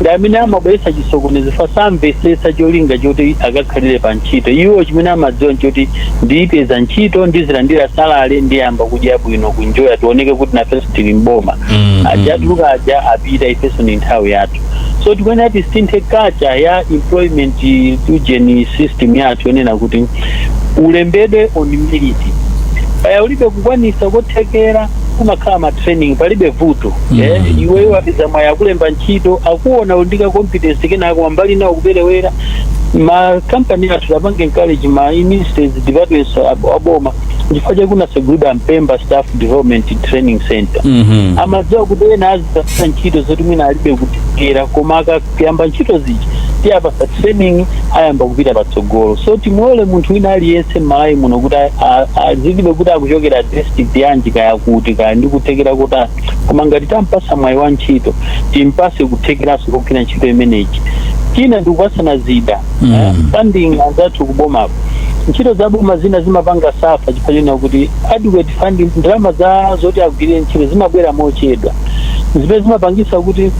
ndi amene amabweretsa chisokonezo. Fa samvetsetsa cholinga choti akakhalire pa ntchito. Iwo chimene amadziwa nchoti ndiyipeza ntchito, ndizilandira salary, ndiyamba kudya bwino, kunjoya, tioneke kuti nafenso tili mboma. Aja atuluka aja apita, ifenso ni nthawi yathu. So tikuyenera tisinthe culture ya employment ujeni system yathu, yonena kuti ulembedwe on merit. Paya ulibe kukwanisa kothekera, kumakhala ma training, palibe vuto. Iweyo wapeza mwayi, akulemba ntchito, akuona undika competence, kenako wambali nawo kuperewera. Ma company athu tapange encourage ma ministries, departments aboma, chifukwa chakunasegulidwa Mpemba Staff Development Training Center. Amadziwa kuti ena azipasa ntchito zoti mwina alibe kuthekera, koma akayamba ntchito zija tiyapasa training, ayamba kupita patsogolo. So timulole munthu wina aliyense m'Malawi muno kuti azilibe kuti akuchokera district yanji, kaya kuti kaya ndi kuthekera kuti, koma ngati tampasa mwayi wa ntchito, timpase kuthekeranso kugwira ntchito imeneyi. China ndikupasana zida. Funding, anzathu kubomako, ntchito za boma zina zimapanga suffer chifukwa chonena kuti adequate funding, ndalama za zoti agwirire ntchito zimabwera mochedwa, zimene zimapangisa kuti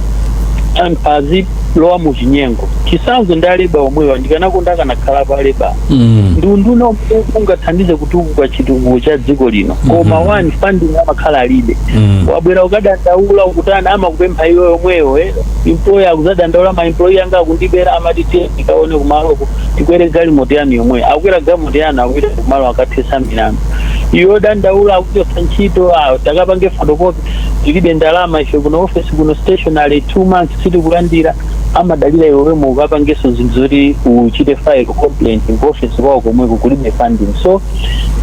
anthu azilowa mu chinyengo. Chisanzo ndi a labour omwewa. Ndikanakonda akanakhalapo a labour. Ndi unduna omwe ungathandize kutukuka chitukuko cha dziko lino, koma one, funding amakhala alibe. Wabwera ukadandaula, ukutana, amakupempha iwe yomweyo. Employer akuzadandaula, ma employee anga akundibera, amati tiye tikaone kumaloko, tikwere galimoto yanu yomweyo. Akukwera galimoto yanu, akupita kumalo, akathesa milandu. Iwe dandaula, akuchotsa ntchito, ah, takapange photocopy, tilibe ndalama ife kuno office kuno, stationery 2 months sitikulandira. Amadalira iwe wemwe ukapangenso zinthu zoti uchite file complaint ku office kwawo komweko, kulibe funding. So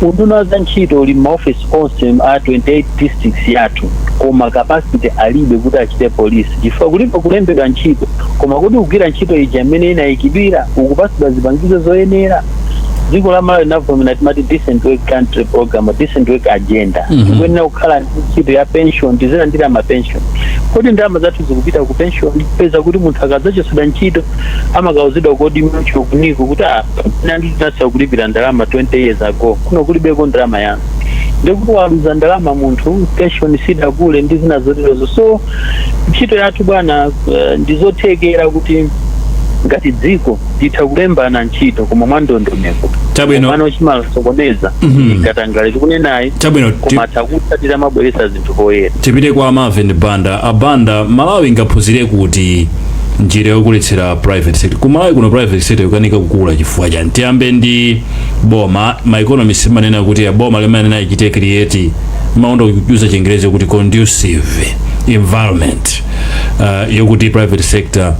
unduna za ntchito uli maoffice onse a 28 districts yathu, koma capacity alibe kuti achite police, chifukwa kulipo kulembedwa ntchito, koma kuti kugwira ntchito ija imene inayikidwira, ukupasidwa zipangizo zoyenera. Dziko la Malawi linavomera, timati Decent Work Country Program, Decent Work Agenda. Tikuyenera kukhala ndi ntchito ya pension, tizilandira ma pension. Kodi ndalama zathu zikupita ku pension? Peza kuti munthu akadzachosedwa ntchito amakauzidwa kodi mucho kuniko kuti, ah, nandi tinasiya kulipira ndalama 20 years ago, kuno kulibeko ndalama yanu. Ndikuti waluza ndalama munthu, pension sidakule ndi zina zoterozo. So ntchito yathu bwana, ndizothekera kuti ngati dziko titha kulembana ntchito, koma mwandondomeko. Pano chimalasokoneza katangale tikunenayi. Koma takutsatira mabweresa zinthu poyera. Tipite kwa Marvin Banda. Abanda, Malawi ingaphunzire kuti njira yokulitsira private sector? Ku Malawi kuno private sector ikukanika kukula chifukwa chani? Tiyambe ndi boma. Ma economists manena kuti boma limanena ichite create, maondo kujuza Chingerezi kuti conducive environment yokuti private sector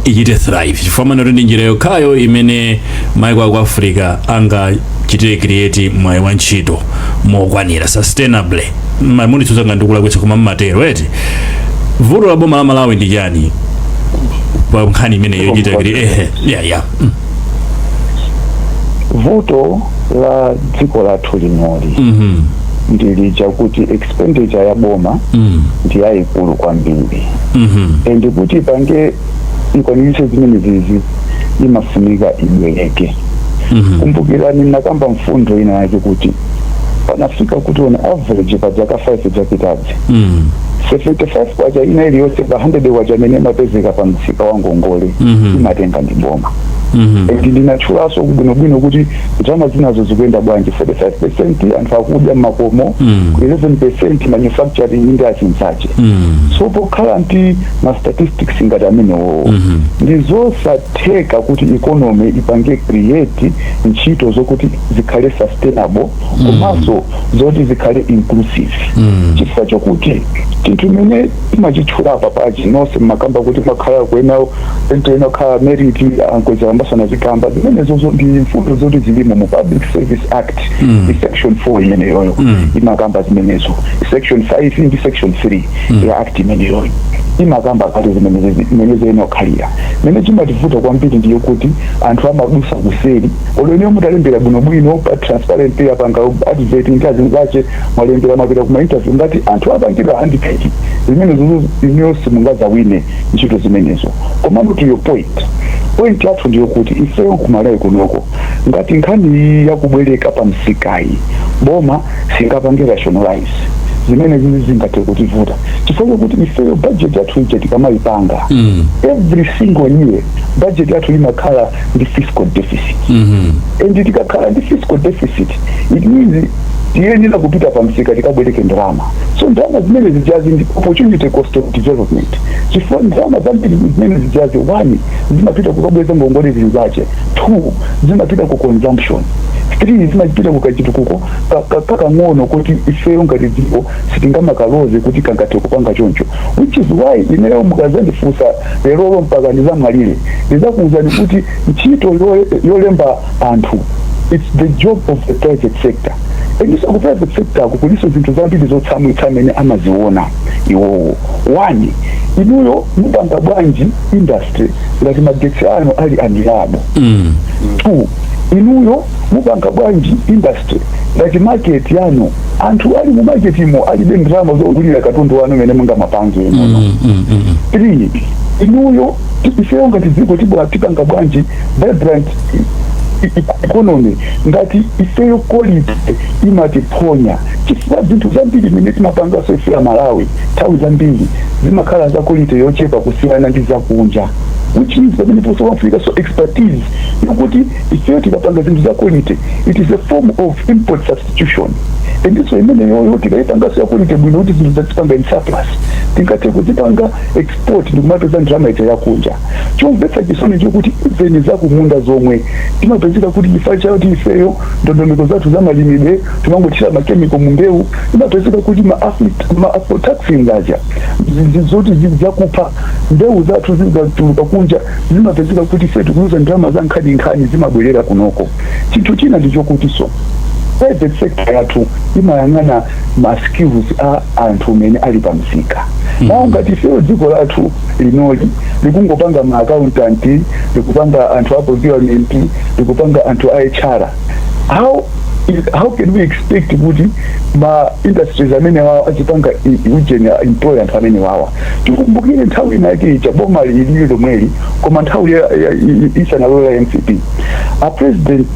ichite thrive, chifukwa manena kuti ndi njira yokhayo imene maiko aku Africa angachitire create mwayi wa ntchito mokwanira, sustainably. Munditsutsa ngati ndikulakwitsa, koma mmatero eti? Vuto la boma la Malawi ndi chani pa nkhani imene yochita create? Ehe, yeah. Vuto la dziko lathu linoli ndi lija kuti expenditure ya boma ndi yayikulu kwambiri, and kuti ipange ikwaniritse zimene zizi imafunika ibwereke. Kumbukirani nakamba mfundo ina yake kuti panafika kuti on average pa zaka 5 zapitazi, 75 kwacha ina iliyonse pa 100 kwacha imene imapezeka pa msika wa ngongole imatenga ndi boma. And ndinatchulanso bwinobwino kuti ndalama zinazo zikuyenda bwanji: 45% anthu akudya mmakomo, 11% manufacturing ndi azinzache. So pokhala ndi ma statistics ngati amenewo, ndi zosatheka kuti economy ipange create ntchito zokuti zikhale sustainable komanso zoti zikhale inclusive, chifukwa chokuti chinthu imene timachitchula apa pachi nonse mmakamba kuti makhala kuena ento ena kukhala merit, ankweza ambasana zikamba zimenezozo ndi mfundo zoti zilimo mu Public Service Act. Section 4 imeneyoyo imakamba zimenezo, section 5 ndi section 3 ya act imeneyoyo imakamba kati zimenezo ena okhalira. Mene chimativuta kwambiri ndiyo kuti anthu amadusa kuseri. Olweneyo mutalembera bwinobwino pa transparent, apanga advert ndi azinzache, mwalembera, mwapita kuma interview, ngati anthu apangidwa handpick, zimenezo ineyo simungazawine ntchito zimenezo. Komano to your point, point yathu ndiyo kuti ifeyo kumalawi kunoko, ngati nkhani iyi yakubwereka pa msikayi boma singapange rationalize, zimene zizi zingathe kutivuta, chifukwa chokuti ifeyo budget yathu ija tikamayipanga, every single year budget yathu imakhala ndi fiscal deficit. And tikakhala ndi fiscal deficit, it means tiyenera kupita pa msika tikabwereke ndalama. So ndalama zimene zijazi ndi opportunity cost of development, chifukwa ndalama zambiri zimene zijazi, one, zimapita kukabweza ngongole zinzache, two, zimapita ku consumption, three, zimapita kukachitukuko kakang'ono kuti ifeyo ngati dziko sitingamakaloze kuti kangathe kupanga choncho, which is why ineyo mukazandifunsa lerolo mpaka ndizamwalire, ndizakuwuzani kuti ntchito yolemba anthu, it's the job of the private sector. And ku private sector ako kuliso zinthu zambiri zotsamwitsa amene amaziona iwowo. One, inuyo mupanga bwanji industry ngati magetsi anu ali unreliable? Two, inuyo mupanga bwanji industry ngati market yanu, anthu ali mu market imo alibe ndalama zogulira katundu wanu mene mungamapange muno? Three, inuyo, ifeyo ngati dziko tibwa tipanga bwanji vibrant economy ngati ifeyo quality imatiphonya? Chifukwa zinthu zambiri mene timapangaso ife ya Malawi nthawi zambiri zimakhala za quality yochepa kusiyana ndi zakunja, which means pamene ponso Africa, so expertise yokuti ifeyo tikapanga zinthu za quality, it is a form of import substitution. And so imene yoyo tikaipangaso ya quality bwino kuti zinthu zatipanga in surplus, tingathe kuzipanga export ndikumapeza ndalama ija yakunja. Chomvetsa chisoni chokuti even zakumunda zomwe timapezeka kuti chifukwa chakuti ifeyo ndondomeko zathu za malimidwe timangothira ma chemical mu mbewu, imapezeka kuti ma aflatoxins aja, zoti zakupha mbewu zathu zikatuluka kunja, zimapezeka kuti ife tikuluza ndalama za nkhaninkhani zimabwerera kunoko. Chinthu china ndichokuti so private sector yathu imayang'ana ma skills a anthu amene ali pa msika nawo. Ngati ifeyo dziko lathu linoli likungopanga ma accountant, likupanga anthu a procurement, likupanga anthu a HR, how can we expect kuti ma industries amene wawa achipanga ujeni employ anthu amene wawa? Tikumbukire nthawi inake ija boma lilili lomweli, koma nthawi isanalola MCP, a president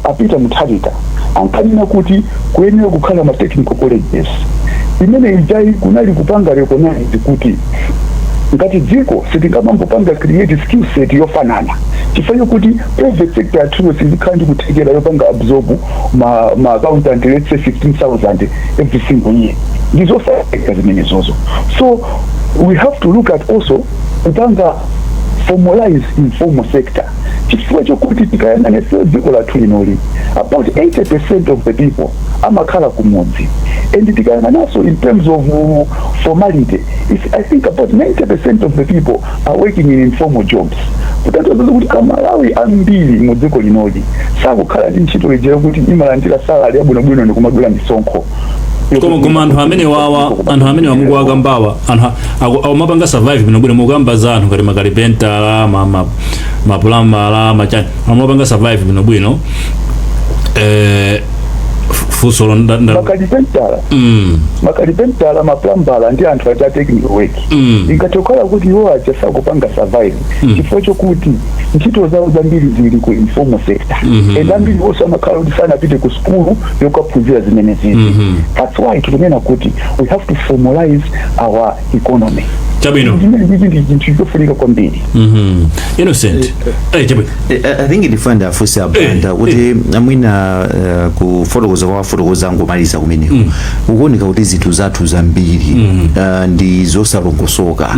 a Peter Mutharika ankanena kuti kuyenera kukhala ma technical colleges. Imene ijayi kunali kupanga recognize kuti ngati dziko sitingamangopanga create skill set yofanana, chifukwa chokuti private sector yathuyo sizikhala ndi kuthekera yopanga absorb ma accountant, let's say 15,000 every single year. Ndizosatheka zimenezozo. So we have to look at also kupanga formalize informal sector, chifukwa chokuti tikayang'ana dziko lathu linoli, about 80% of the people amakhala kumudzi. And tikayang'ananso in terms of formality, I think about 90% of the people are working in informal jobs, kutanthauza kuti Amalawi ambiri mu dziko linoli sakukhala ndi ntchito ija yokuti imalandira salary yabwinobwino ndikumadula misonkho. Koma anthu amene wawa, anthu amene wamukuwakambawa, anthu amapanga survive bwinobwino. Mukamba za anthu ngati makalipentala, ma plumber, machani, amapanga survive bwinobwino. Funso Makalipentala, makalipentala, ma plumber ndi anthu acha technical work, ingathe kukhala kuti iwo aja sakupanga survive chifukwa chokuti ntchito zawo zambiri zili ku informal sector, and ambiri onse amakhala kuti sanapite ku sukulu yokaphunzira zimene zizi. That's why tikunena kuti we have to formalize our economy. Chabwino. Chimene chichi ndi chinthu chofunika kwambiri. Innocent, chabwino. I think ndifuna afunse abanda kuti amwina kufotokoza kwa fotokoza angomaliza kumeneko, kukuoneka kuti zinthu zathu zambiri ndi zosalongosoka.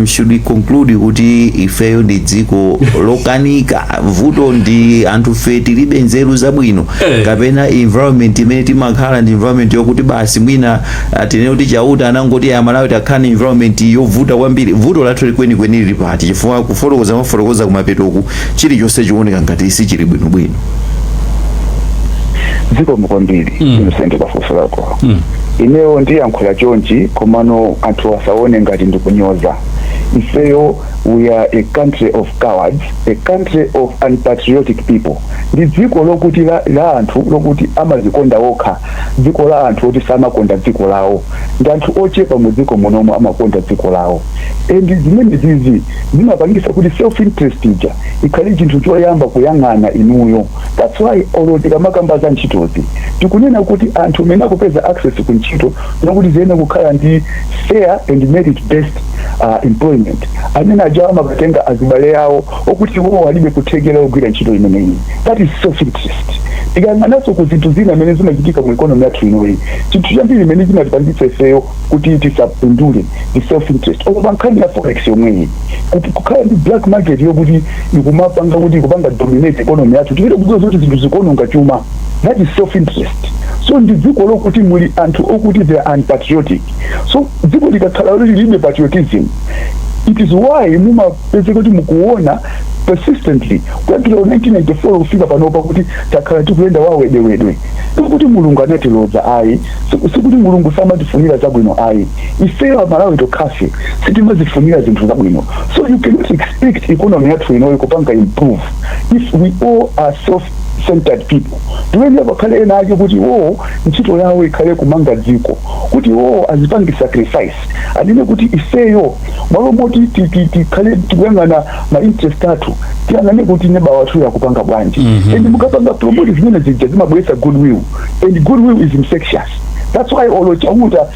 Should we conclude kuti ifeyo ndi dziko lokanika, vuto ndi anthu fe tilibe nzeru zabwino, kapena environment imene timakhala ndi environment yokuti basi mwina tinene kuti Chauta anangoti Amalawi takhala ni environment yovuta kwambiri? Vuto lathu kwenikweni lili pati? Chifukwa kufotokoza mafotokoza kumapetoku, chilichonse chikuoneka ngati sichili bwinobwino. Zikomo kwambiri, Innocent, pafunso lako. Ineyo ndiyankhula chonchi, komano anthu asaone ngati ndikunyoza. Ifeyo, we are a country of cowards, a country of unpatriotic people. Ndi dziko lokuti la anthu lokuti amazikonda okha, dziko la anthu oti samakonda dziko lawo. Ndi anthu ochepa mu dziko munomo amakonda dziko lawo, and zimene zizi zimapangisa kuti self interest ija ikhale chinthu choyamba kuyang'ana inuyo. That's why olo tikamakamba za ntchitozi, tikunena kuti anthu amene akupeza access ku ntchito nokuti ziyene kukhala ndi fair and merit based employment. Amene aja amakatenga azibale awo okuti iwowo alibe kuthekera kugwira ntchito imeneyi. That is self interest. Tikayang'ananso ku zinthu zina amene zimachitika mu economy yathu inoyi, chinthu chambiri imene chimatipangitsa ifeyo kuti tisapindule ndi self interest. Olo pa nkhani ya forex yomweyi, kuti kukhala ndi black market yokuti ikumapanga kuti ikupanga dominate economy yathu, tikite kudziwa zoti zinthu zikuononga chuma. That is self interest. So ndi dziko lokuti muli anthu okuti they are unpatriotic. So dziko likakhala loti lilibe patriotism, it is why mumapezeka kuti mukuona persistently kuyambira 1994 kufika panopa kuti takhala tikuyenda wawedewedwe. Sikuti Mulungu anatiloza ayi, sikuti Mulungu samatifunira zabwino ayi. Ifeyo Amalawi tokhafe sitimazifunira zinthu zabwino. So you cannot expect economy yathu inoyo kupanga improve if we all are self centered people. Tiyenera pakhale ena ake kuti iwowo ntchito yawo ikhale kumanga dziko, kuti iwowo azipange sacrifice, anene kuti ifeyo malo moti tikhale tikuyang'ana ma interest athu, tiyang'ane kuti neba wathu yakupanga bwanji. And mukapanga promote zimene zija, zimabweretsa goodwill, and goodwill is infectious. That's why olo Chauta,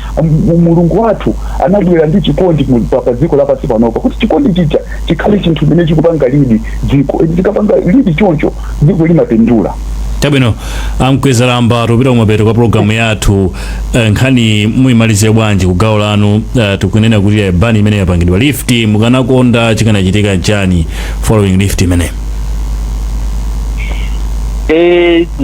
Mulungu wathu, anabwera ndi chikondi pa dziko lapansi panopa, kuti chikondi chija chikhale chinthu chimene chikupanga lead dziko, and chikapanga lead choncho, dziko limapindula. Chabwino, amkwezalamba, tupita kumapeto kwa programu yathu. Nkhani muyimalize bwanji kugawo lanu? Tikunena kuti ban imene yapangidwa lift, mukanakonda chikanachitika chani following lift imene?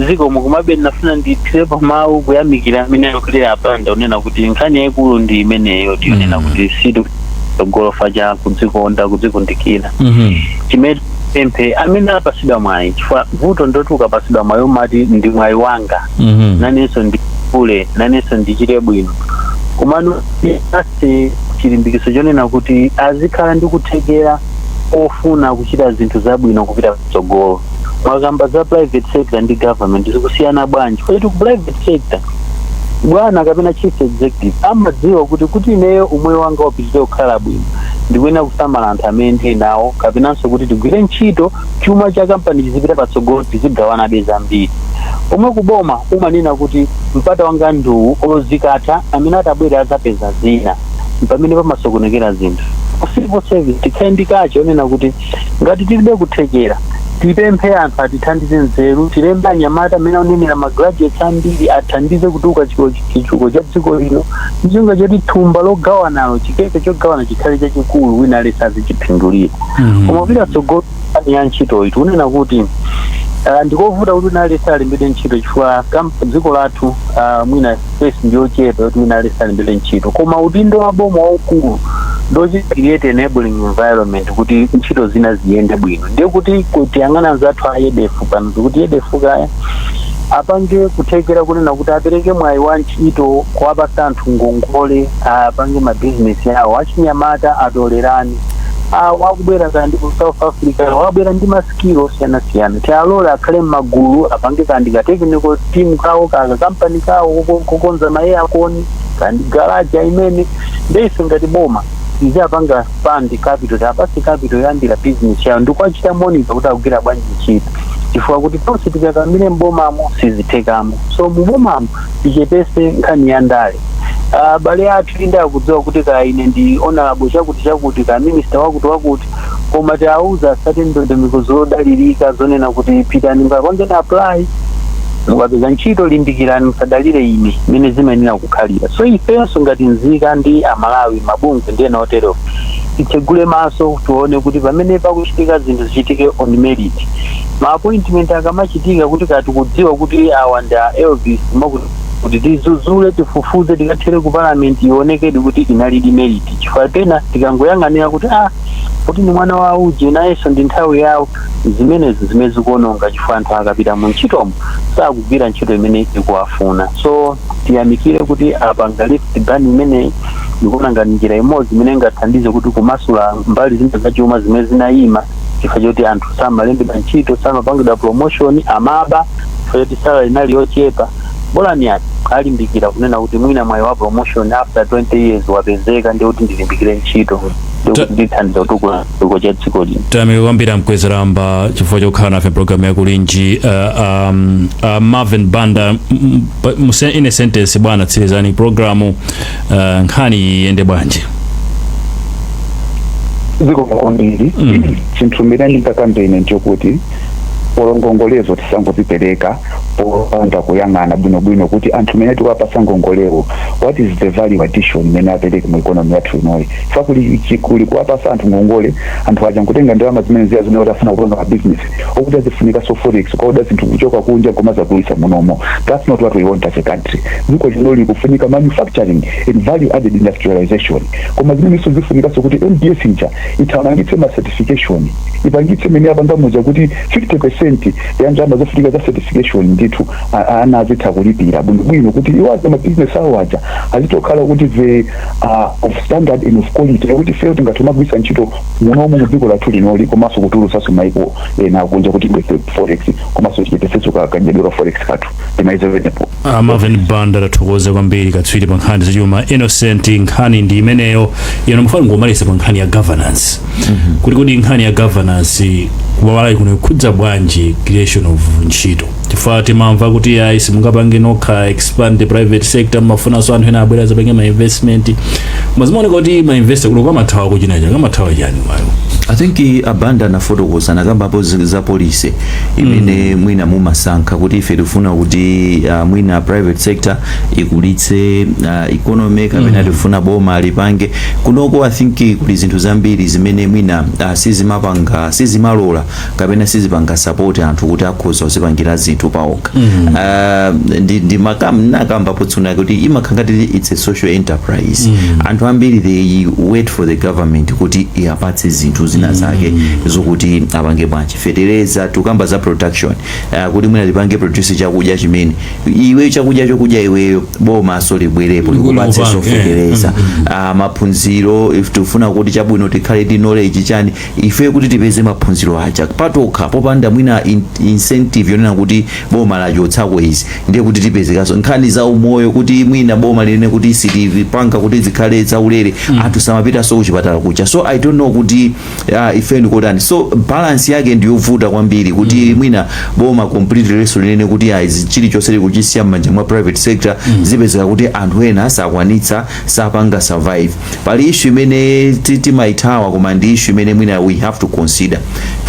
Zikomo. Komabe ndinafuna ndithirepo mawu kuyamikira amene akukhulira apanda unena kuti nkhani yayikulu ndi imeneyo, tiyonena kuti sitikugolofa cha kudzikonda, kudzikundikira. Chimene pemphe amene apasidwa mwayi, chifukwa vuto ndoti ukapasidwa mwayi umati ndi mwayi wanga, nanenso ndikule, nanenso ndichite bwino. Komano ase chilimbikiso chonena kuti azikhala ndi kuthekera ofuna kuchita zinthu zabwino kupita kutsogolo. Mwakamba za private sector ndi government, zikusiyana bwanji? Kuti ku private sector, bwana kapena chief executive amadziwa kuti ineyo umoyo wanga upitirire kukhala bwino, ndikuyenera kusamala anthu amene ndili nawo, kapenanso kuti tigwire ntchito, chuma cha kampani chizipita patsogolo, tizigawanabe zambiri. Pomwe kuboma umanena kuti mpata wanga nduwu, olozikatha amene atabwera azapeza zina, pamene pamasokonekera zinthu. Ku civil service tikhale ndi kachi onena kuti ngati tilibe kuthekera, tipemphe anthu atithandize nzeru, tilembe anyamata amene akunenera ma graduates ambiri, athandize kutuka chitukuko cha dziko lino, ndichonga choti thumba logawanalo, chikeke chogawana chikhale chachikulu, wina aliyense azichiphindulira. Koma kupita tsogolo ya ntchitoyi, tikunena kuti ndikovuta kuti wina aliyense alembedwe ntchito, chifukwa dziko lathu mwina space ndiyochepa kuti wina aliyense alembedwe ntchito. Koma udindo wa boma waukulu ndochita create enabling environment kuti ntchito zina ziyende bwino. Ndiye kuti tiyang'ana anzathu a YEDEF pano, tikuti YEDEF kaya apange kuthekera kunena kuti apereke mwayi wa ntchito, kuwapasa anthu ngongole apange mabizinesi awo, achinyamata atolerani awo akubwera kandi ku South Africa, wabwera ndi ma skill osiyanasiyana, tialole akhale m'magulu, apange kandi ka technical team kawo, kaka kampani kawo kokonza ma aircon kandi garaja imene. Ndeife ngati boma tizapanga fund capital, tapase capital yoyambira business yawo, ndikuachita monitor kuti akugwira bwanji ntchito, chifukwa kuti tonse tikakamire mbomamo sizithekamo. So mubomamo tichepese nkhani ya ndale. Abale athu inde akudziwa kuti ka ine ndi honorable chakuti chakuti, ka minister wakuti wakuti, koma tiauza asati ndondomeko zodalirika zonena kuti pitani mukapangeni apply, mukapeza ntchito limbikirani, musadalire ine, imene zimayenera kukhalira. So ifenso ngati nzika ndi Amalawi, mabungwe ndi ena otero, titsegule maso tione kuti pamene pakuchitika zinthu zichitike on merit. Ma appointment akamachitika, kuti kati kudziwa kuti awa ndi a Elvis makuti, kuti tizuzule, tifufuze, tikathere ku parliament, ionekedi kuti inalidi merit, chifukwa pena tikangoyang'anira kuti ah, kuti ni mwana wa uje, nayenso ndi nthawi yawo, zimenezi zimene zikuononga, chifukwa anthu akapita mu ntchitomo sakugwira ntchito imene ikuwafuna. So tiyamikire kuti apanga lift ban imeneyi. Ndikuona ngati njira imodzi imene ingathandize kuti kumasula mbali zina zachuma zimene zinayima chifukwa choti anthu samalembedwa ntchito, samapangidwa promotion, amaba chifukwa choti salary inali yochepa. Bolani ati alimbikira kunena kuti mwina mwayi wa promotion after 20 years wapezeka, ndi kuti ndilimbikire ntchito, ndikuti ndithandiza kutukula chitukuko cha dziko lino. Tayamika kwambiri Mkwezeramba chifukwa chokhala nafe program yakulinji. Marvin Banda, in a sentence bwana, tsirizani programu, nkhani iyende bwanji? Zikomo kwambiri. Chinthu mmene ndingakambe ine nchokuti ngongolezo tisangozipereka popanda kuyang'ana bwinobwino kuti anthu mene tikuwapasa ngongolewo, what is the value addition imene apereke mu economy yathu inoyi? Fa kuli kuwapasa anthu ngongole, anthu aja nkutenga ndalama zimene ziya zimene kuti afuna kupanga ma business okuti azifunika so forex, kwaoda zinthu kuchoka kunja koma zakulisa munomo. That's not what we want as a country. Dziko lino likufunika manufacturing and value added industrialization, koma zimenenso zifunikanso kuti MBS ija ithamangitse ma certification, ipangitse mene apanga muja kuti 50% ya ndalama zofunika za certification ndithu ana azitha kulipira bwinobwino, kuti iwo ma business awo aja azitokhala kuti they are of standard and of quality, yakuti ifeyo tingathe magwisa ntchito munomu mu dziko lathu linoli, komanso kutulusanso maiko ena akunja kuti ibwese forex, komanso tichepetsenso kadyedwe ka forex kathu. Ndimaize penepo. Marvin Banda, tathokoza kwambiri, katswiri pa nkhani zachuma. Innocent, nkhani ndi imeneyo. Ino mufana ngomaliza pa nkhani ya governance, kuti kodi nkhani ya governance kumalawi kuno ikhudza bwanji creation of ntchito? Chifukwa timamva kuti ayi, simungapange nokha expand the private sector, mafunanso anthu ena abwera azapange ma investment. Mazimaoneka kuti ma investor kuno kamathawa kuchinacha, kamathawa chani mayo? I think abanda anafotokoza, nakambapo za policy imene mwina mumasankha kuti ife tifuna kuti mwina private sector ikulitse economy kapena tifuna boma lipange kunoko. I think kuli zinthu zambiri zimene mwina sizimapanga, sizimalola kapena sizipanga support anthu kuti akhoza kuzipangira zinthu paokha. Ndi makam nakambapo tsuna kuti imakhala ngati it's a social enterprise. Anthu ambiri, they wait for the government kuti iapatse zinthu zina zake zokuti apange bwanji. Fetereza, tukamba za production, kuti mwina tipange produce chakudya chimene iwe chakudya chokudya iweyo, bomaso libwerepo likupatsenso Likupange, fetereza. Maphunziro, if tifuna kuti chabwino tikhale ndi knowledge chani, ife kuti tipeze maphunziro aja patokha popanda mwina incentive yonena kuti boma lachotsako izi, ndiye kuti tipezekanso nkhani za umoyo, kuti mwina boma linene kuti sitipanga kuti zikhale zaulere, anthu samapitanso kuchipatala kuja. So I don't know kuti ife ndikotani. So balance yake ndiyovuta kwambiri kuti mwina boma completely leso linene kuti ayi, chilichonse likuchisiya m'manja mwa private sector, zipezeka kuti anthu ena sakwanitsa, sapanga survive. Pali issue imene timayithawa, koma ndi issue imene mwina we have to consider: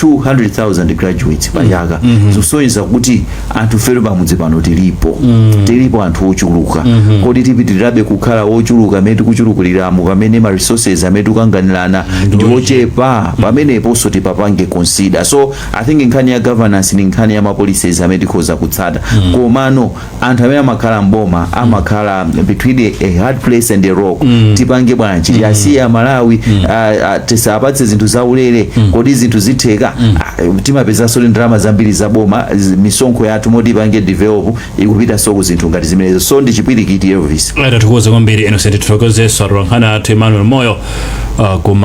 200,000 graduates pachaka, zikusonyeza kuti anthu fero pamudzi pano tilipo, tilipo anthu ochuluka. Kodi tipitirirabe kukhala ochuluka amene tikuchulukuliramo pamene ma resources amene tikukanganirana ndi ochepa? Pameneponso tipapange consider. So I think nkhani ya governance ni nkhani ya ma policies amene tikhoza kutsata, komano anthu amene amakhala mboma amakhala between a hard place and a rock. Tipange bwanji? Tiyasiye Malawi, tisapatse zinthu zaulere? Kodi zinthu zitheka? Timapezanso ndi ndalama zambiri za boma, misonkho yathu moti ipange develop ikupitanso ku zinthu ngati zimenezo. So ndi chipwirikiti, Elvis. Tathokoza kwambiri, Innocent. Tithokozenso atolankhani athu Emmanuel Moyo, kuma